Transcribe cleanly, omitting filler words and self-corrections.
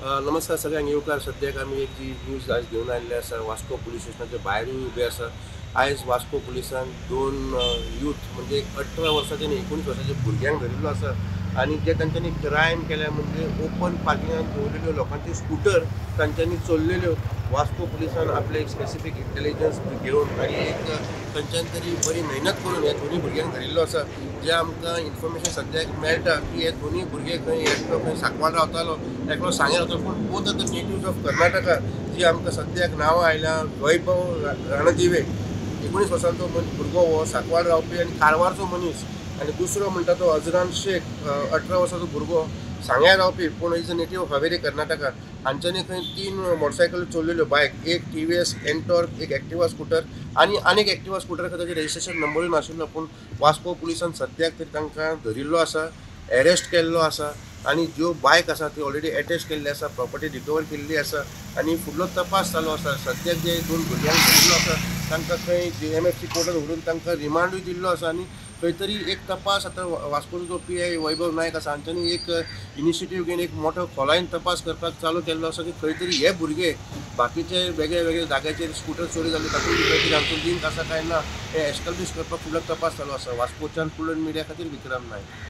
नमस्कार सगळ्यांक येवकार. सद्याक आमी एक जी न्यूज आयज घेवन आयिल्ले आसा, वास्को पुलीस स्टेशनाच्या भायरूय उबे आसा. आयज वास्को पुलिसान दोन यूथ म्हणजे 18 वर्साचे आनी 19 वर्साचे भुरग्यांक धरिल्लो आसा आनी जे तांच्यांनी क्रायम केल्या म्हणजे ओपन पार्किंगान दवरिल्ल्यो लोकांच्यो स्कुटर तांच्यांनी चोरलेल्यो. वास्को पुलिसान आपले एक स्पेसिफीक इंटेलिजन्स घेवन आनी एक तांच्यान तरी बरी मेहनत करून ह्या दोनूय भुरग्यांक धरिल्लो आसा. जे आमकां इन्फॉर्मेशन सद्याक मेळटा की हे दोनूय भुरगे खंय एकटो खंय सांकवाळ रावतालो, एकलो सांगें रावतालो, पूण both are the natives of Karnataka. जी आमकां सद्याक नांवां आयल्या, वैभव रणदिवे 19 वर्सांचो भुरगो हो सांकवाळ रावपी आनी कारवारचो मनीस, आनी दुसरो म्हणटा तो अजरान शेख 18 वर्सांचो भुरगो सांग्या रावपी पूण is a native of Haveri Karnataka. हांच्यांनी खंय 3 मोटरसायकल चोरलेल्यो बायक, एक TVS Ntorq, एक एक्टिवा स्कुटर आनी आनीक एक्टिवा स्कुटर ताचेर रजिस्ट्रेशन नंबरूय नाशिल्लो. पूण वास्को पुलिसान सद्याक तरी तांकां धरिल्लो आसा, एरेस्ट केल्लो आसा आनी ज्यो बायक आसा ती ऑलरेडी एटॅच केल्ली आसा, प्रॉपर्टी रिकवर केल्ली आसा आनी फुडलो तपास चालू आसा. सद्याक जे 2 भुरग्यांक धरिल्लो आसा तांकां खंय JMFC कोर्टान व्हरून तांकां रिमांडूय दिल्लो आसा आनी खंय तरी एक तपास आतां वास्कोचो जो PI वैभव नायक आसा हांच्यांनी एक इनिशिएटीव घेवन एक मोठो खोलायेन तपास करपाक चालू केल्लो आसा की खंय तरी हे भुरगे बाकीचे वेगळे वेगळे जाग्याचेर स्कुटर चोरी जाल्ले तातूंत खंय तरी हांचो लिंक आसा काय ना हें एस्टाब्लीश करपाक फुडलो तपास चालू आसा. वास्कोच्यान प्रुडंट मिडिया खातीर विक्रम नायक.